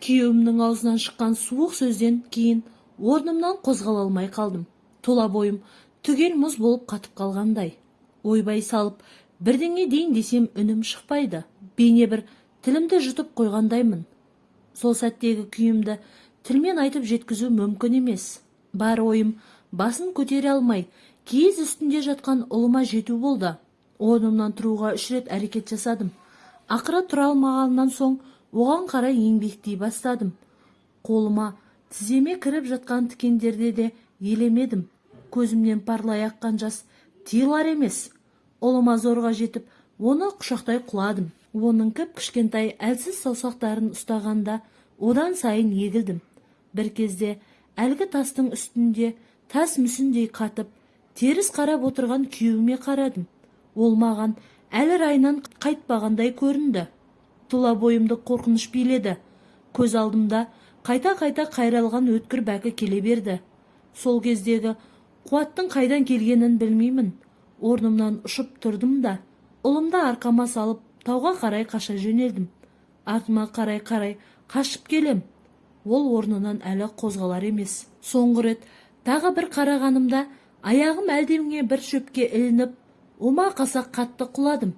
Күйеуімнің аузынан шыққан суық сөзден кейін орнымнан қозғала алмай қалдым. Тұла бойым түгел мұз болып қатып қалғандай. Ойбай салып бірдеңе дейін десем, үнім шықпайды. Бейне бір тілімді жұтып қойғандаймын. Сол сәттегі күйімді тілмен айтып жеткізу мүмкін емес. Бар ойым басын көтере алмай киіз үстінде жатқан ұлыма жету болды. Орнымнан тұруға үш рет әрекет жасадым. Ақыры тұра алмағаннан соң оған қарай еңбектей бастадым. Қолыма, тіземе кіріп жатқан тікендерді де елемедім. Көзімнен парлай аққан жас тыйылар емес. Ұлыма зорға жетіп, оны құшақтай құладым. Оның кіп-кішкентай әлсіз саусақтарын ұстағанда одан сайын егілдім. Бір кезде әлгі тастың үстінде тас мүсіндей қатып, теріс қарап отырған күйеуіме қарадым. Ол маған әлі райынан қайтпағандай көрінді. Тұла бойымды қорқыныш биледі. Көз алдымда қайта-қайта қайралған өткір бәкі келе берді. Сол кездегі қуаттың қайдан келгенін білмеймін. Орнымнан ұшып тұрдым да, ұлымды арқама салып, тауға қарай қаша жөнелдім. Артыма қарай-қарай қашып келем. Ол орнынан әлі қозғалар емес. Соңғы рет тағы бір қарағанымда аяғым әлдене бір шөпке ілініп, омақаса қатты құладым.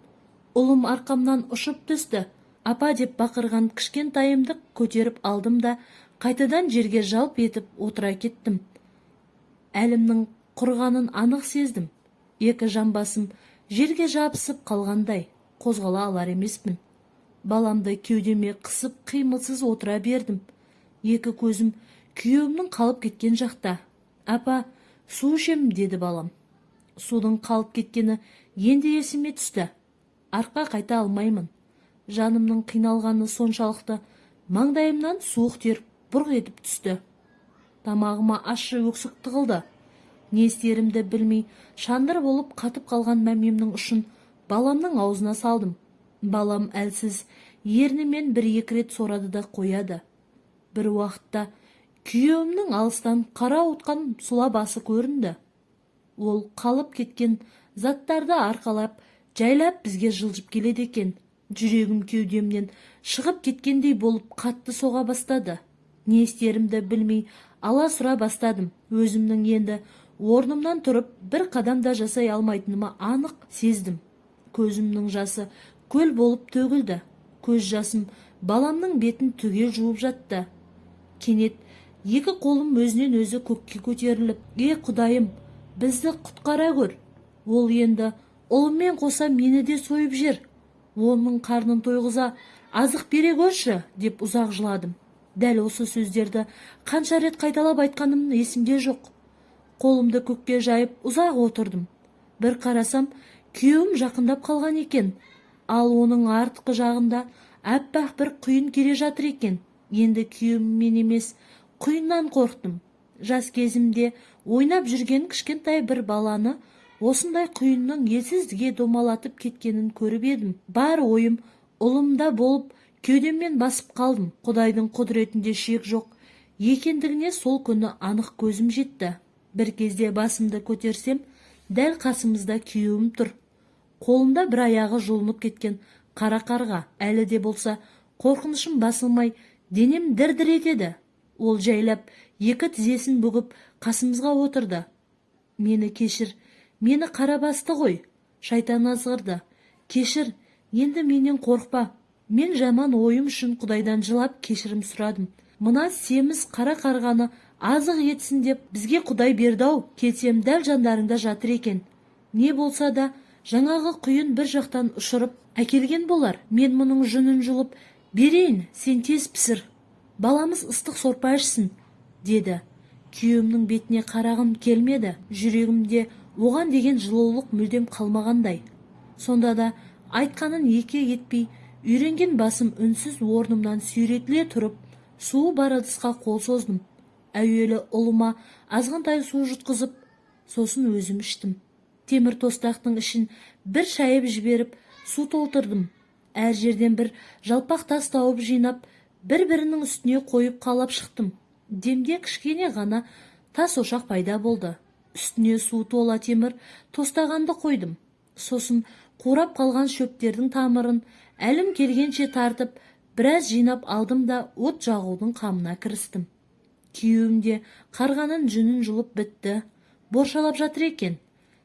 Ұлым арқамнан ұшып түсті. «Апа!» деп бақырған кішкентайымды көтеріп алдым да, қайтадан жерге жалп етіп отыра кеттім. Әлімнің құрғанын анық сездім. Екі жамбасым жерге жабысып қалғандай, қозғала алар емеспін. Баламды кеудеме қысып, қимылсыз отыра бердім. Екі көзім күйеуімнің қалып кеткен жақта. «Апа, су ішемін», – деді балам. Судың қалып кеткені енді есіме түсті. Артқа қайта алмаймын. Жанымның қиналғаны соншалықты, маңдайымнан суық тер бұрқ етіп түсті. Тамағыма ащы өксік тығылды. Не істерімді білмей, шандыр болып қатып қалған мәмемнің ұшын баламның аузына салдым. Балам әлсіз ернімен бір-екі рет сорады да қояды. Бір уақытта күйеуімнің алыстан қарауытқан сұла басы көрінді. Ол қалып кеткен заттарды арқалап, жайлап бізге жылжып келеді екен. Жүрегім кеудемнен шығып кеткендей болып қатты соға бастады. Не істерімді білмей аласұра бастадым. Өзімнің енді орнымнан тұрып, бір қадам да жасай алмайтыныма анық сездім. Көзімнің жасы көл болып төгілді. Көз жасым баламның бетін түгел жуып жатты. Кенет екі қолым өзінен өзі көкке көтеріліп: «Е, Құдайым, бізді құтқара көр! Ол енді ұлыммен қоса мені де сойып жер. Оның қарнын тойғыза азық бере көрші», – деп ұзақ жыладым. Дәл осы сөздерді қанша рет қайталап айтқаным есімде жоқ. Қолымды көкке жайып ұзақ отырдым. Бір қарасам, күйеуім жақындап қалған екен. Ал оның артқы жағында аппақ бір құйын келе жатыр екен. Енді күйеуіммен емес, құйыннан қорықтым. Жас кезімде ойнап жүрген кішкентай бір баланы осындай құйынның елсізге домалатып кеткенін көріп едім. Бар ойым ұлымда болып, кеудеммен басып қалдым. Құдайдың құдіретінде шек жоқ екендігіне сол күні анық көзім жетті. Бір кезде басымды көтерсем, дәл қасымызда күйеуім тұр. Қолында бір аяғы жұлынып кеткен қара қарға. Әлі де болса қорқынышым басылмай, денем дір-дір етеді. Ол жайлап екі тізесін бүгіп, қасымызға отырды. «Мені кешір, мені қара басты ғой, шайтан азғырды. Кешір, енді менен қорықпа. Мен жаман ойым үшін Құдайдан жылап кешірім сұрадым. Мына семіз қара қарғаны азық етсін деп бізге Құдай берді-ау. Келсем, дәл жандарыңда жатыр екен. Не болса да жаңағы құйын бір жақтан ұшырып әкелген болар. Мен мұның жүнін жұлып берейін, сен тез пісір. Баламыз ыстық сорпа ішсін», – деді. Күйеуімнің бетіне қарағым келмеді. Жүрегімде оған деген жылулық мүлдем қалмағандай. Сонда да айтқанын екі етпей үйренген басым үнсіз орнымнан сүйретіле тұрып, суы бар ыдысқа қол создым. Әуелі ұлыма азғантай су жұтқызып, сосын өзім іштім. Темір тостақтың ішін бір шайып жіберіп, су толтырдым. Әр жерден бір жалпақ тас тауып жинап, бір-бірінің үстіне қойып қалап шықтым. Демде кішкене ғана тас ошақ пайда болды. Үстіне су тола темір тостағанды қойдым. Сосын қурап қалған шөптердің тамырын әлім келгенше тартып, Біраз жинап алдым да, от жағудың қамына кірістім. Күйеуім де қарғаның жүнін жұлып бітті, боршалап жатыр екен.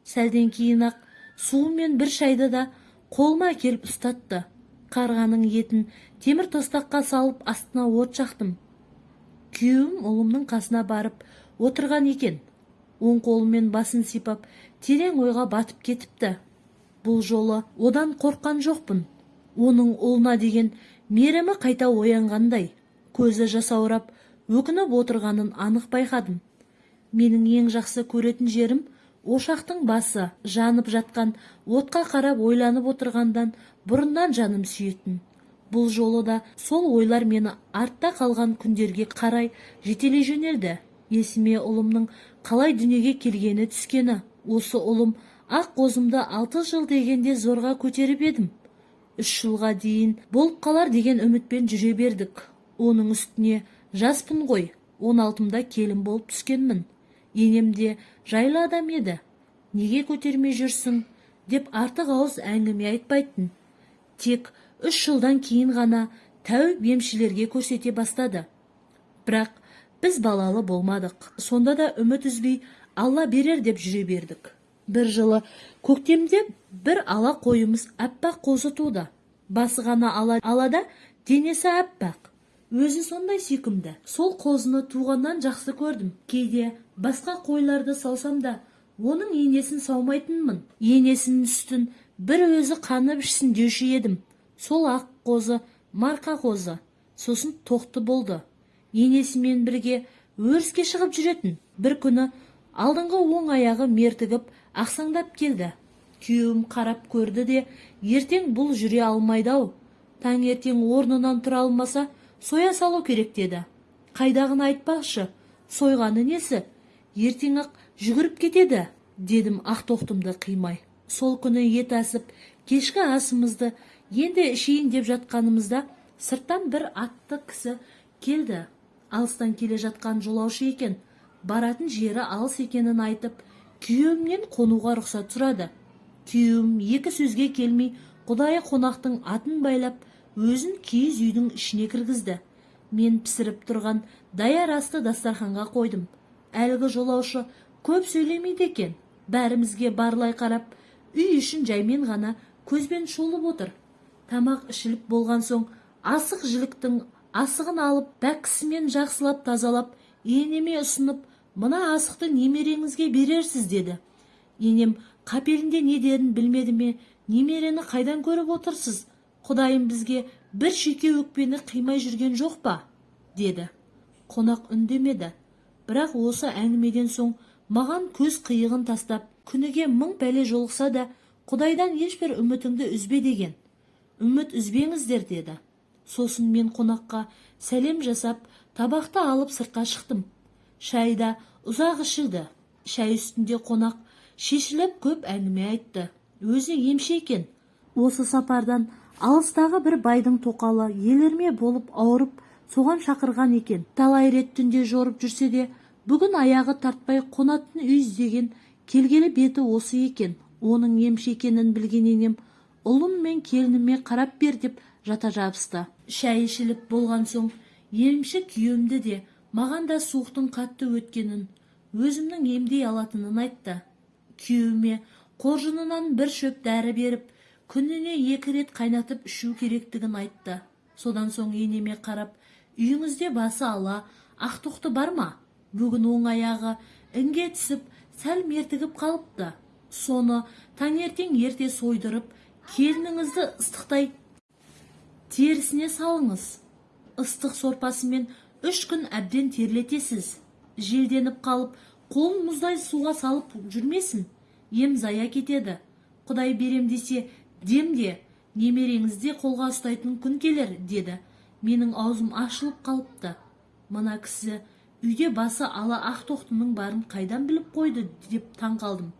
Сәлден кейін ақ суы мен бір шайды да қолыма әкеліп ұстатты. Қарғаның етін темір тостаққа салып, астына от жақтым. Күйеуім ұлымның қасына барып отырған екен. Оң қолымен басын сипап, терең ойға батып кетіпті. Бұл жолы одан қорыққан жоқпын. Оның ұлына деген мейірімі қайта оянғандай, көзі жасаурап, өкініп отырғанын анық байқадым. Менің ең жақсы көретін жерім – ошақтың басы. Жанып жатқан отқа қарап ойланып отырғандан бұрыннан жаным сүйетін. Бұл жолы да сол ойлар мені артта қалған күндерге қарай жетелей жөнелді. Есіме ұлымның қалай дүниеге келгені түскені. Осы ұлым, ақ қозымды 6 жыл дегенде зорға көтеріп едім. 3 жылға дейін болып қалар деген үмітпен жүре бердік. Оның үстіне жаспын ғой, 16-ымда келін болып түскенмін. Енем де жайлы адам еді, неге көтермей жүрсің деп артық ауыз әңгіме айтпайтын. Тек 3 жылдан кейін ғана тәуіп емшілерге көрсете бастады. Бірақ біз балалы болмадық. Сонда да үміт үзбей, Алла берер деп жүре бердік. Бір жылы көктемде бір ала қойымыз аппақ қозы туды. Басы ғана ала, ала да, денесі аппақ, өзі сондай сүйкімді. Сол қозыны туғаннан жақсы көрдім. Кейде басқа қойларды саусам да, оның енесін саумайтынмын. Енесінің сүтін бір өзі қанып ішсін деуші едім. Сол ақ қозы марқа қозы, сосын тоқты болды. Енесімен бірге өріске шығып жүретін. Бір күні алдыңғы оң аяғы мертігіп, ақсаңдап келді. Күйеуім қарап көрді де: «Ертең бұл жүре алмайды-ау, таңертең орнынан тұра алмаса, соя салу керек», – деді. «Қайдағыны айтпақшы, сойғаны несі, ертең ақ жүгіріп кетеді», – дедім ақ тоқтымды қимай. Сол күні ет асып, кешкі асымызды енді ішейін деп жатқанымызда, сырттан бір атты кісі келді. Алыстан келе жатқан жолаушы екен. Баратын жері алыс екенін айтып, күйеуімнен қонуға рұқсат сұрады. Күйеуім екі сөзге келмей, құдайы қонақтың атын байлап, өзін киіз үйдің ішіне кіргізді. Мен пісіріп тұрған даяр асты дастарханға қойдым. Әлгі жолаушы көп сөйлемейді екен. Бәрімізге барлай қарап, үй ішін жаймен ғана көзбен шолып отыр. Тамақ ішіліп болған соң, асық жіліктің асығын алып, бәккісімен жақсылап тазалап, енеме ұсынып: «Мына асықты немереңізге берерсіз», – деді. Енем қапелімде не дерін білмеді ме: «Немерені қайдан көріп отырсыз? Құдайым бізге бір шүйке өкпені қимай жүрген жоқ па?» – деді. Қонақ үндемеді. Бірақ осы әңгімеден соң маған көз қиығын тастап: «Күніге мың пәле жолықса да, құдайдан ешбір үмітіңді үзбе деген. Үміт үзбеңіздер», – деді. Сосын мен қонаққа сәлем жасап, табақты алып сыртқа шықтым. Шай да ұзақ ішілді. Шай үстінде қонақ шешіліп, көп әңгіме айтты. Өзі емші екен. Осы сапардан алыстағы бір байдың тоқалы елірме болып ауырып, соған шақырған екен. Талай рет түнде жорып жүрсе де, бүгін аяғы тартпай, қонатын үй іздеген келгелі беті осы екен. Оның емші екенін білген енем ұлым мен келініме қарап бер деп жата жабысты. Шай ішіліп болған соң, емші күйеуімді де, маған да суықтың қатты өткенін, өзімнің емдей алатынын айтты. Күйеуіме қоржынынан бір шөп дәрі беріп, күніне екі рет қайнатып ішу керектігін айтты. Содан соң енеме қарап: «Үйіңізде басы ала ақ тоқты бар ма? Бүгін оң аяғы інге түсіп, сәл мертігіп қалыпты. Соны таңертең ерте сойдырып, келініңізді ыстықтай терісіне салыңыз. Ыстық сорпасымен 3 күн әбден терлетесіз. Желденіп қалып, қолын мұздай суға салып жүрмесін, ем зая кетеді. Құдай берем десе, дем де, немереңіз де қолға ұстайтын күн келер», – деді. Менің аузым ашылып қалыпты. Мына кісі үйде басы ала ақ тоқтының барын қайдан біліп қойды деп таң қалдым.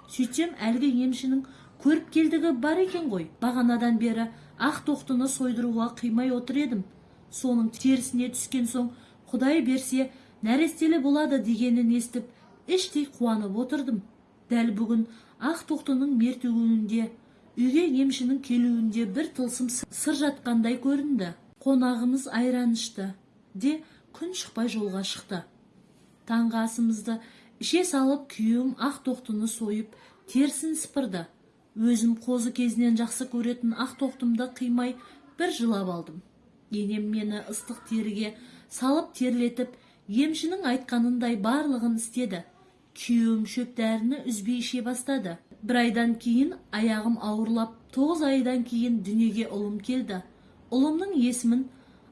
Сөйтсем, әлгі емшінің көріп келдігі бар екен ғой. Бағанадан бері ақ тоқтыны сойдыруға қимай отыр едім. Соның терісіне түскен соң, құдай берсе, нәрестелі болады дегенін естіп, іштей қуанып отырдым. Дәл бүгін ақ тоқтының мертігуінде, үйге емшінің келуінде бір тылсым сыр жатқандай көрінді. Қонағымыз айран ішті де, күн шықпай жолға шықты. Таңғы асымызды іше салып, күйеуім ақ тоқтыны сойып, терісін сыпырды. Өзім қозы кезінен жақсы көретін ақ тоқтымды қимай бір жылап алдым. Енем мені ыстық теріге салып терлетіп, емшінің айтқанындай барлығын істеді. Күйеуім шөп дәріні үзбей іше бастады. Бір айдан кейін аяғым ауырлап, 9 айдан кейін дүниеге ұлым келді. Ұлымның есімін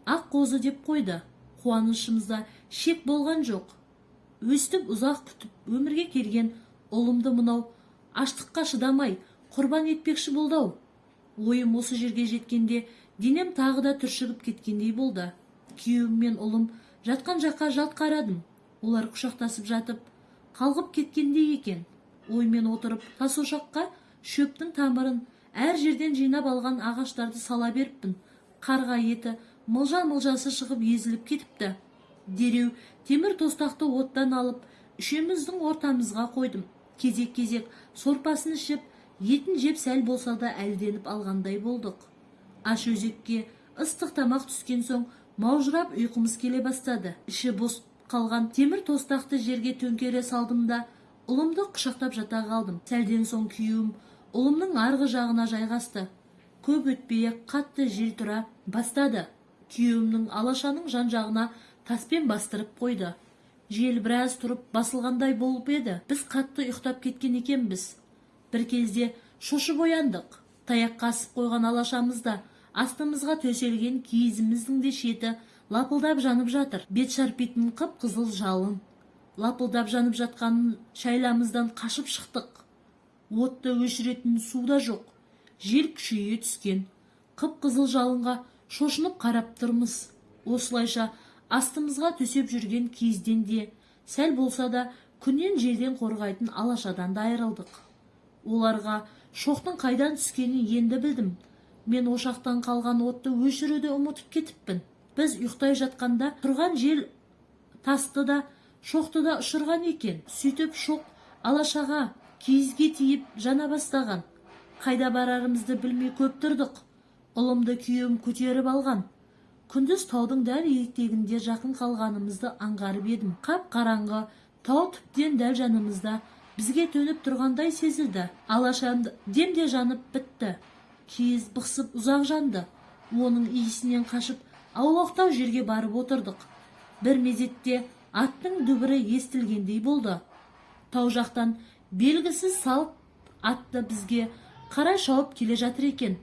Аққозы деп қойды. Қуанышымызда шек болған жоқ. Өстіп ұзақ күтіп өмірге келген ұлымды мынау аштыққа шыдамай құрбан етпекші болды-ау. Ойым осы жерге жеткенде, денем тағы да түршігіп кеткендей болды. Күйеуім мен ұлым жатқан жаққа жалт қарадым. Олар құшақтасып жатып, қалғып кеткендей екен. Оймен отырып, тас ошаққа шөптің тамырын, әр жерден жинап алған ағаштарды сала беріппін. Қарға еті мылжа-мылжасы шығып, езіліп кетіпті. Дереу темір тостақты оттан алып, үшеуміздің ортамызға қойдым. Кезек-кезек сорпасын ішіп, етін жеп, сәл болса да әлденіп алғандай болдық. Аш өзекке ыстық тамақ түскен соң, маужырап ұйқымыз келе бастады. Іші бос қалған темір тостақты жерге төңкере салдым да, ұлымды құшақтап жата қалдым. Сәлден соң күйеуім ұлымның арғы жағына жайғасты. Көп өтпей қатты жел тұра бастады. Күйеуімнің алашаның жан-жағына таспен бастырып қойды. Жел біраз тұрып басылғандай болып еді, біз қатты ұйықтап кеткен екенбіз. Бір кезде шошып ояндық. Таяққа асып қойған алашамыз да, астымызға төселген киізіміздің де шеті лапылдап жанып жатыр. Бет шарпитын қып-қызыл жалын. Лапылдап жанып жатқан шайламыздан қашып шықтық. Отты өшіретін су да жоқ. Жел күшейе түскен. Қып-қызыл жалынға шошынып қарап тұрмыз. Осылайша астымызға төсеп жүрген киізден де, сәл болса да күннен, желден қорғайтын алашадан да айырылдық. Оларға шоқтың қайдан түскенін енді білдім. Мен ошақтан қалған отты өшіруді ұмытып кетіппін. Біз ұйықтай жатқанда тұрған жел тасты да, шоқты да ұшырған екен. Сөйтіп шоқ алашаға, киізге тиіп жана бастаған. Қайда барарымызды білмей көп тұрдық. Ұлымды күйеуім көтеріп алған. Күндіз таудың дәл етегінде жақын қалғанымызды аңғарып едім. Қап қараңғы тау тіптен дәл жанымызда, бізге төніп тұрғандай сезілді. Алашам демде жанып бітті. Киіз бықсып ұзақ жанды. Оның иісінен қашып, аулақтау жерге барып отырдық. Бір мезетте аттың дүбірі естілгендей болды. Тау жақтан белгісіз салт атты бізге қарай шауып келе жатыр екен.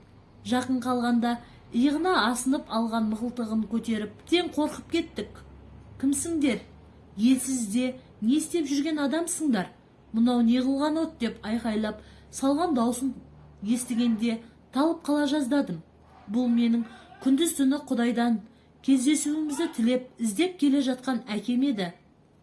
Жақын қалғанда иығына асынып алған мылтығын көтеріп, тең қорқып кеттік. «Кімсіңдер? Елсізде не істеп жүрген адамсыңдар? Мынау не қылған от?» – деп айқайлап салған даусын естігенде, талып қала жаздадым. Бұл менің күндіз түні құдайдан кездесуімізді тілеп, іздеп келе жатқан әкем еді.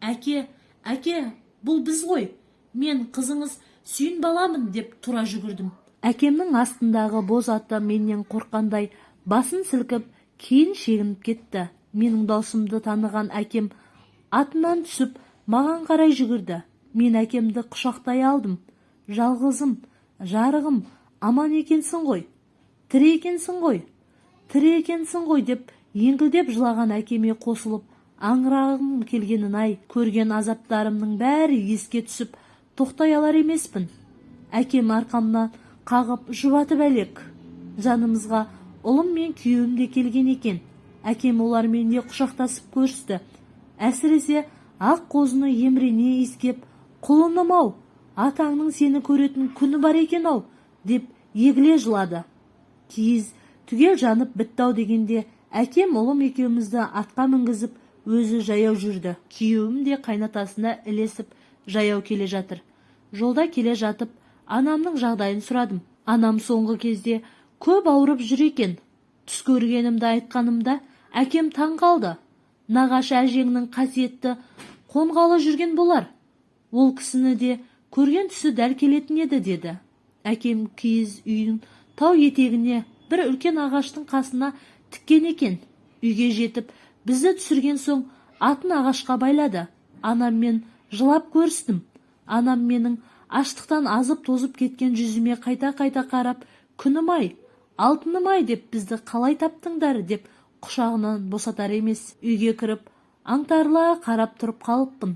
«Әке, әке, бұл біз ғой. Мен қызыңыз Сүйін баламын», – деп тұра жүгірдім. Әкемнің астындағы боз аты менен қорыққандай басын сілкіп, кейін шегініп кетті. Менің даусымды таныған әкем атынан түсіп, маған қарай жүгірді. Мен әкемді құшақтай алдым. «Жалғызым, жарығым, аман екенсің ғой, тірі екенсің ғой, тірі екенсің ғой», – деп еңкілдеп жылаған әкеме қосылып аңырағым келгенін-ай! Көрген азаптарымның бәрі еске түсіп, тоқтай алар емеспін. Әкем арқамнан қағып, жұбатып әлек. Жанымызға ұлым мен күйеуім де келген екен. Әкем олармен де құшақтасып көрісті. Әсіресе ақ қозыны емірене иіскеп, «Құлыным-ау, атаңның сені көретін күні бар екен-ау», – деп егіле жылады. Киіз түгел жанып бітті-ау дегенде, әкем ұлым екеумізді атқа мінгізіп, өзі жаяу жүрді. Күйеуім де қайнатасына ілесіп жаяу келе жатыр. Жолда келе жатып, анамның жағдайын сұрадым. Анам соңғы кезде көп ауырып жүр екен. Түс көргенімді айтқанымда, әкем таң қалды. «Нағашы әжеңнің қасиетті қонғалы жүрген болар. Ол кісіні де көрген түсі дәл келетін еді», – деді. Әкем киіз үйін тау етегіне, бір үлкен ағаштың қасына тіккен екен. Үйге жетіп, бізді түсірген соң, атын ағашқа байлады. Анаммен жылап көрістім. Анам менің аштықтан азып-тозып кеткен жүзіме қайта-қайта қарап, «Күнім-ай, алтыным-ай» деп, «Бізді қалай таптыңдар?» деп Құшағынан босатар емес. Үйге кіріп, аңтарыла қарап тұрып қалыппын.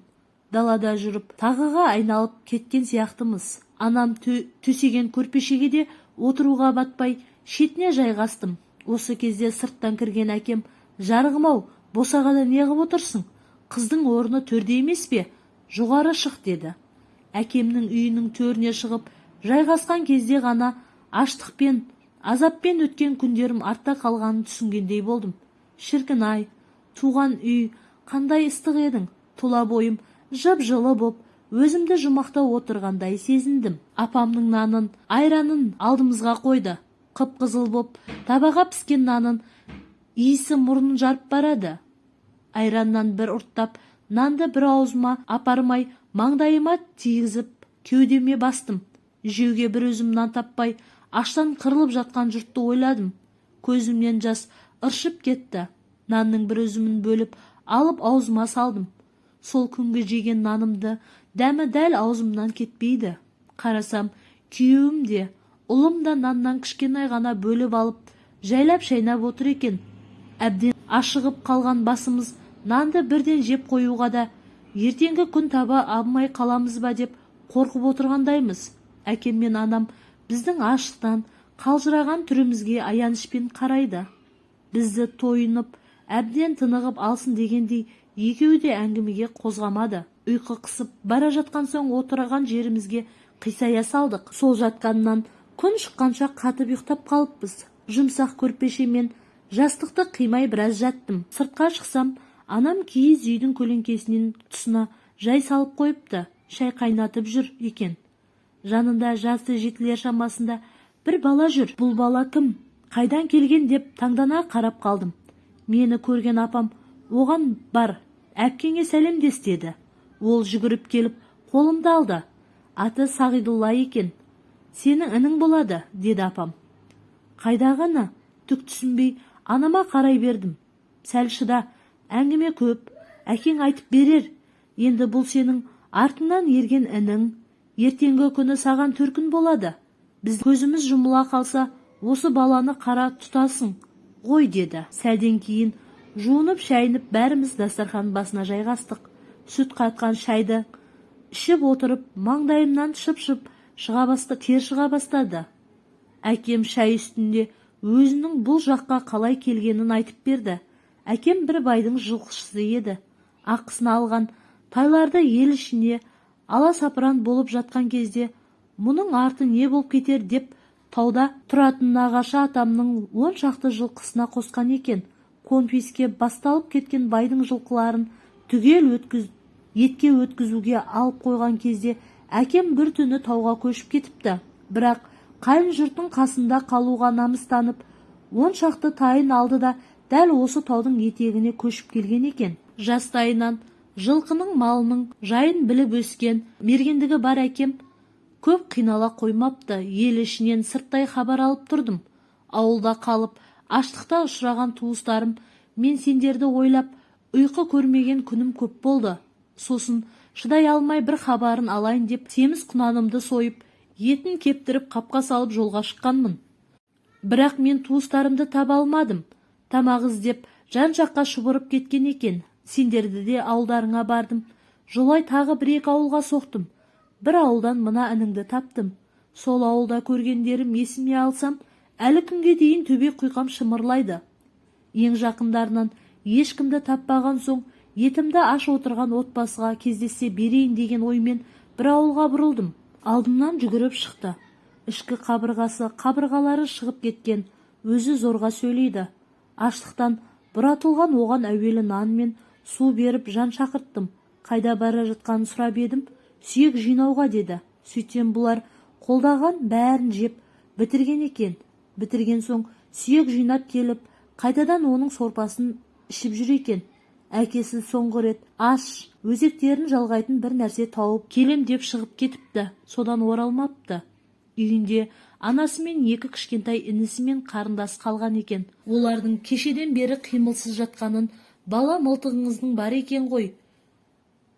Далада жүріп, тағыға айналып кеткен сияқтымыз. Анам төсеген көрпешеге де отыруға батпай, шетіне жайғастым. Осы кезде сырттан кірген әкем: «Жарығым-ау, босағада неғып отырсың? Қыздың орны төрде емес пе? Жоғары шық», – деді. Әкемнің үйінің төріне шығып жайғасқан кезде ғана аштықпен, азаппен өткен күндерім артта қалғанын түсінгендей болдым. Шіркін-ай, туған үй, қандай ыстық едің! Тұла бойым жып-жылы боп, өзімді жұмақта отырғандай сезіндім. Апамның нанын, айранын алдымызға қойды. Қып-қызыл боп табаға піскен нанын иісі мұрнын жарып барады. Айраннан бір ұрттап, нанды бір аузыма апармай, маңдайыма тигізіп, кеудеме бастым. Жеуге бір үзім нан таппай, аштан қырылып жатқан жұртты ойладым. Көзімнен жас ыршып кетті. Нанның бір үзімін бөліп алып, аузыма салдым. Сол күнгі жеген нанымды дәмі дәл аузымнан кетпейді. Қарасам, күйеуім де, ұлым да наннан кішкене ғана бөліп алып, жайлап шайнап отыр екен. Әбден ашығып қалған басымыз нанды бірден жеп қоюға да, ертеңгі күн таба алмай қаламыз ба деп қорқып отырғандаймыз. Әкем мен анам біздің аштықтан қалжыраған түрімізге аянышпен қарайды. Бізді тойынып, әбден тынығып алсын дегендей, екеуі де әңгімеге қозғамады. Ұйқы қысып бара жатқан соң, отырған жерімізге қисая салдық. Сол жатқаннан күн шыққанша қатып ұйықтап қалыппыз. Жұмсақ көрпеше мен жастықты қимай біраз жаттым. Сыртқа шықсам, анам киіз үйдің көлеңкесінен тұсына жай салып қойыпты, шай қайнатып жүр екен. Жанында жасы жетілер шамасында бір бала жүр. Бұл бала кім, қайдан келген деп таңдана қарап қалдым. Мені көрген апам оған: «Бар, әпкеңе сәлемдес», – деді. Ол жүгіріп келіп, қолымды алды. Аты Сағидулла екен. «Сенің інің болады», – деді апам. Қайдағы іні? Түк түсінбей анама қарай бердім. «Сәл шыда, әңгіме көп, әкең айтып берер. Енді бұл сенің артыңнан ерген інің, ертеңгі күні саған төркін болады. Біз көзіміз жұмыла қалса, осы баланы қара тұтасың ғой», – деді. Сәлден кейін жуынып шайынып, бәріміз дастархан басына жайғастық. Сүт қатқан шайды ішіп отырып, маңдайымнан шып-шып шыға баста, тер шыға бастады. Әкем шай үстінде өзінің бұл жаққа қалай келгенін айтып берді. Әкем бір байдың жылқышысы еді. Ақысына алған тайларды ел ішіне аласапыран болып жатқан кезде, мұның арты не болып кетер деп, тауда тұратын нағашы атамның 10 шақты жылқысына қосқан екен. Конфиске басталып кеткен байдың жылқыларын түгел етке өткізуге алып қойған кезде, әкем бір түні тауға көшіп кетіпті. Бірақ қайын жұрттың қасында қалуға намыстанып, 10 шақты тайын алды да, дәл осы таудың етегіне көшіп келген екен. Жастайынан жылқының, малының жайын біліп өскен, мергендігі бар әкем көп қинала қоймапты. Ел ішінен сырттай хабар алып тұрдым. Ауылда қалып, аштықта ұшыраған туыстарым мен сендерді ойлап, ұйқы көрмеген күнім көп болды. Сосын шыдай алмай, бір хабарын алайын деп, семіз құнанымды сойып, етін кептіріп, қапқа салып, жолға шыққанмын. Бірақ мен туыстарымды таба алмадым. Тамақ іздеп жан-жаққа шұбырып кеткен екен. Сендерді де ауылдарыңа бардым. Жолай тағы бір-екі ауылға соқтым. Бір ауылдан мына ініңді таптым. Сол ауылда көргендерім есіме алсам, әлі күнге дейін төбе құйқам шымырлайды. Ең жақындарынан ешкімді таппаған соң, етімді аш отырған отбасыға кездессе берейін деген оймен бір ауылға бұрылдым. Алдымнан жүгіріп шықты. Ішкі қабырғасы, қабырғалары шығып кеткен, өзі зорға сөйлейді. Аштықтан бұратылған оған әуелі нан мен су беріп, жан шақырттым. Қайда бара жатқанын сұрап едім, «Сүйек жинауға», – деді. Сөйтсем, бұлар қолдаған бәрін жеп бітірген екен. Бітірген соң сүйек жинап келіп, қайтадан оның сорпасын ішіп жүр екен. Әкесі соңғы рет аш өзектерін жалғайтын бір нәрсе тауып келем деп шығып кетіпті. Содан оралмапты. Үйінде анасы мен екі кішкентай інісі мен қарындасы қалған екен. Олардың кешеден бері қимылсыз жатқанын: «Бала, мылтығыңыздың бар екен ғой,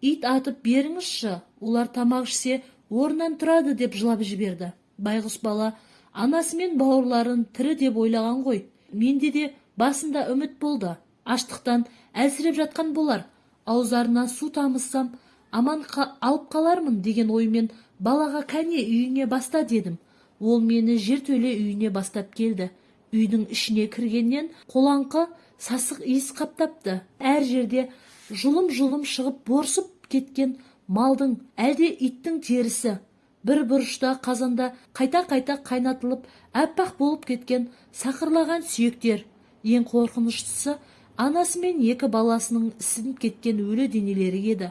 ит атып беріңізші, олар тамақ ішсе, орнынан тұрады», – деп жылап жіберді. Байғұс бала анасы мен бауырларын тірі деп ойлаған ғой. Менде де Басында үміт болды. Аштықтан әлсіреп жатқан болар, ауыздарына су тамызсам, аман алып қалармын деген оймен балаға: «Кәне, үйіңе баста», – дедім. Ол мені жертөле үйіне бастап келді. Үйдің ішіне кіргеннен қолаңқы сасық иіс қаптапты. Әр жерде жұлым-жұлым шығып, борсып кеткен малдың, әлде иттің терісі. Бір бұрышта қазанда қайта-қайта қайнатылып, аппақ болып кеткен сақырлаған сүйектер. Ең қорқыныштысы анасы мен екі баласының ісініп кеткен өлі денелері еді.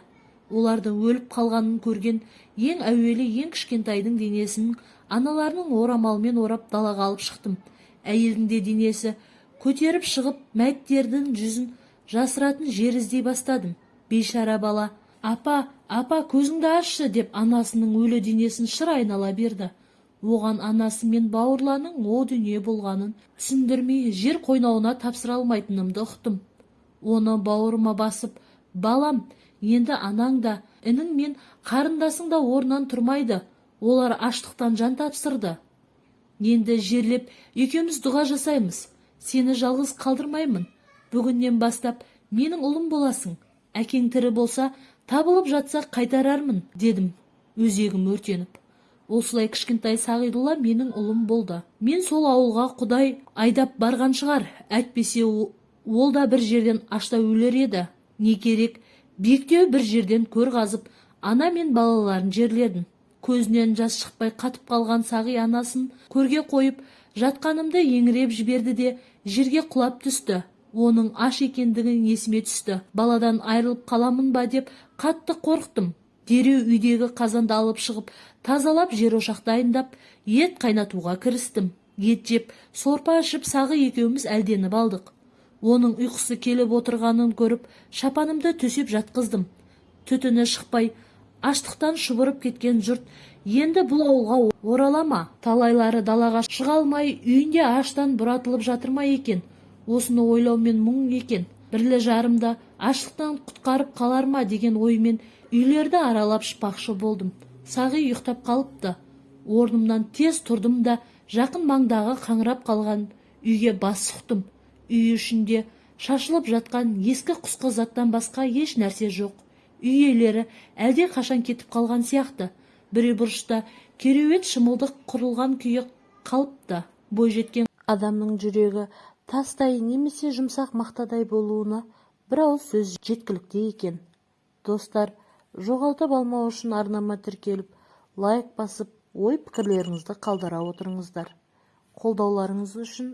Олардың өліп қалғанын көрген ең әуелі ең кішкентайдың денесін аналарының орамалмен орап, далаға алып шықтым. Әйелдің де денесі көтеріп шығып, мәйіттердің жүзін жасыратын жер іздей бастадым. Бейшара бала: «Апа, апа, көзіңді ашшы», – деп анасының өлі денесін шыр айнала берді. Оған анасы мен бауырларының о дүние болғанын түсіндірмей, жер қойнауына тапсыра алмайтынымды ұқтым. Оны бауырыма басып: «Балам, енді анаң да, інің мен қарындасың да орнынан тұрмайды. Олар аштықтан жан тапсырды. Енді жерлеп, екеуміз дұға жасаймыз. Сені жалғыз қалдырмаймын. Бүгіннен бастап менің ұлым боласың. Әкең тірі болса, табылып жатса, қайтарармын», – дедім өзегім өртеніп. Осылай кішкентай Сағидулла менің ұлым болды. Мен сол ауылға құдай айдап барған шығар, әйтпесе ол да бір жерден ашта өлер еді. Не керек, биіктеу бір жерден көр қазып, ана мен балаларын жерледім. Көзінен жас шықпай қатып қалған Сағи анасын көрге қойып жатқанымды еңіреп жіберді де, жерге құлап түсті. Оның аш екендігі есіме түсті. Баладан айырылып қаламын ба деп қатты қорықтым. Дереу үйдегі қазанды алып шығып, тазалап, жерошақ дайындап, ет қайнатуға кірістім. Ет жеп, сорпа ішіп, Сағы екеуміз әлденіп алдық. Оның ұйқысы келіп отырғанын көріп, шапанымды төсеп жатқыздым. Түтіні шықпай, аштықтан шұбырып кеткен жұрт енді бұл ауылға орала ма? Талайлары далаға шыға алмай, үйінде аштан бұратылып жатыр ма екен? Осыны ойлаумен мұң екен. Бірлі жарымда аштықтан құтқарып қалар ма деген оймен үйлерді аралап шықпақшы болдым. Сағи ұйықтап қалыпты. Орнымнан тез тұрдым да, жақын маңдағы қаңырап қалған үйге бас сұқтым. Үй ішінде шашылып жатқан ескі құсқы заттан басқа еш нәрсе жоқ. Үй иелері әлде қашан кетіп қалған сияқты. Бір бұрышта кереует, шымылдық құрылған күйі қалыпты. Бойжеткен адамның жүрегі тастай немесе жұмсақ мақтадай болуына бір ауыз сөз жеткілікті екен. Достар, жоғалтып алмау үшін арнама тіркеліп, лайк басып, ой пікірлеріңізді қалдыра отырыңыздар. Қолдауларыңыз үшін.